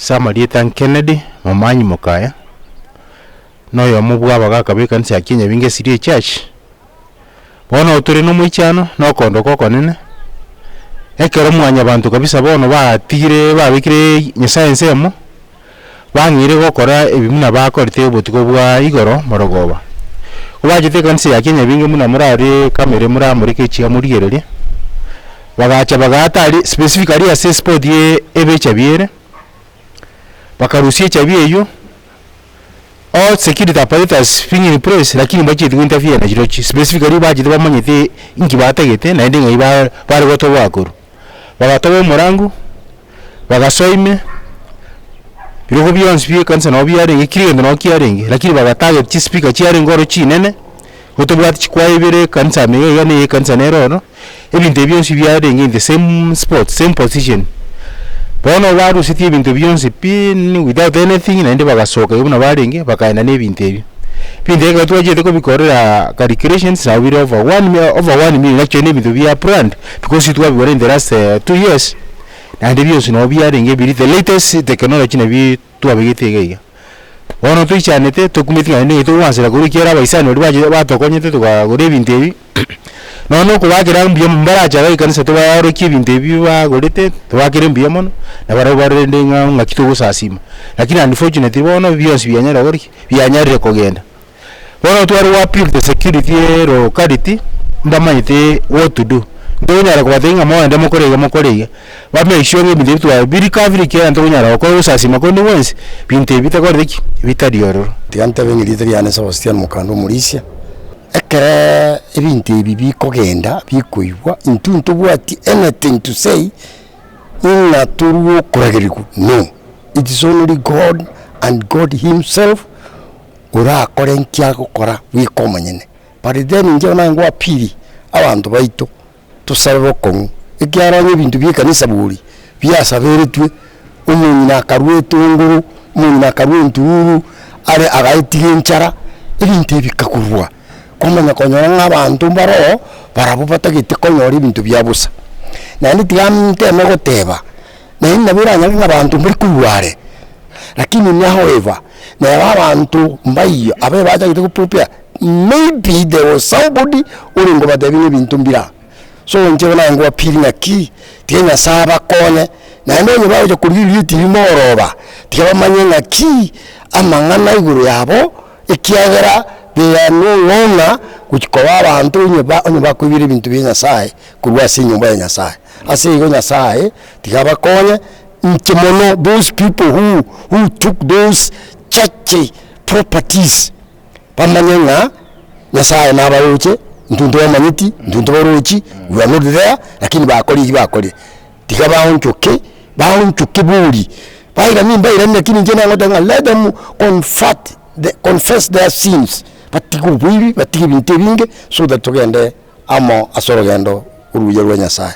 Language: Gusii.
Ase amarieta Kennedy Momanyi Mokaya, na oyomo bwa abagaka b'ekanisa ya Kianyabinga Esiri Church, bono tore na omoichano na okoondoka okonene, ekero mwanyabanto kabisa bono batigire babekire Nyasaye ensemo, bang'eire gokora ebi buna bakorete obotuko bwa igoro morogoba. Kobachete ekanisa ya Kianyabinga buna morarore camera moramoreke echiga morigererie, bagacha bagaata aria specifically ase espot ye ebechabi ere, bakarusia echabi eywo, all security apparatus being in place lakini mbachieti go interfere na chirochio, specifically bachete bamanyete inki batagete naende ng'ai ba bare gotoboa korwa. Bagatoba omorango, bagasoa ime, ebirogo bionsi bia ekanisa nabo biarenge, kera egento nabo kiarenge, lakini baga target chispeaker chiarenge ororo chinene, igo tobwate chikwaya ibere ekanisa ime iga iga na eye ekanisa nere ororo, ebinto ebi bionsi biarenge in the same spot, same position. Bono barusetie ebinto bionsi pi without anything naende bagasoka igo buna barenge, bakaenda na ebinto ebio. Ebinto ebi ekero twachete kobikorera calculations nabo bire over one mi over one million actually na ebinto bia planned because twabigora in the last 2 years, naende bionsi nabo biarenge biri the latest technology nabi twabegete iga iga. Bono toichanete tokumeti ng'a naende togwansera korwa ekiagera abaisani baria bachete batokonyete tokagora ebinto ebi, nonya na okobakera mbuya mono mbarache iga ekanisa tobaorokie ebinto ebi bagorete, tobakere mbuya mono, na barabwo barende ng'a ng'aki togosasima. Lakini unfortunately bono bionsi bianyarire gokora ki? Bianyarire kogenda. Bono tware go appeal the security locality, mbamanyete what to do. Ntokonyara kobatebia ng'a mogende mokore iga mokore iga, ba make sure ng'a ebinto ebi twa bi recover ekiagera ntokonyara gokora ogosasima konde gwensi, binto ebi bitakorete ki? Bitari ororo. Tiga ntebe ng'a erieta riane Sebastian Mokanda Omorisia, ekereee ebinto ebi bikogenda bikoigwa, intwe ntobwati anything to say ng'a torwe okoragererigwa no, it is only God and God himself orakore nki agokora bweka omonyene. But then inche buna naye ngoappeal abanto baito, tosabe bokong'u, ekiagera onye ebinto bia ekanisa bori biasaberetwe, omong'ina akarwa etongoro, omong'ina akarwa entururu, are agaetiga enchara, ebinto ebi bikakorwa, kwamanya konyora ng'a abanto mbaroo, barabwo batagete konyora ebinto bia bosa. Naende tiga nteme goteba, naende nabo eranyare ng'a abanto mbari korwa are, lakini however, neba abanto mbaiyo abe bachagete go prepare, maybe there was somebody orenge obatebia ng'a ebinto mbire aa. So inche bono naye ngoappeal ng'aki, tiga Nyasaye abakonye, naende onye bagocha korigereria etibi mogoroba, tiga bamanye ng'aki amang'ana igoro yabo, ekiagera they are no longer gochi koba abanto onye ba onye bakoibera ebinto bia Nyasaye korwa ase enyomba ya Nyasaye. Ase igo Nyasaye, tiga abakonye, inche mono those people who who took those church properties, bamanye ng'a Nyasaye nabaroche, intwe ntobamanyeti, intwe ntobarochi, we are not there, lakini bakorire eki bakorire. Tiga baonchoke, baonchoke bori, bairanie mbairanie lakini inche nagoteba ng'a let them convert the confess their sins, batige oboibi, batige ebinto ebinge, so that togende amo ase orogendo oruya rwa Nyasaye.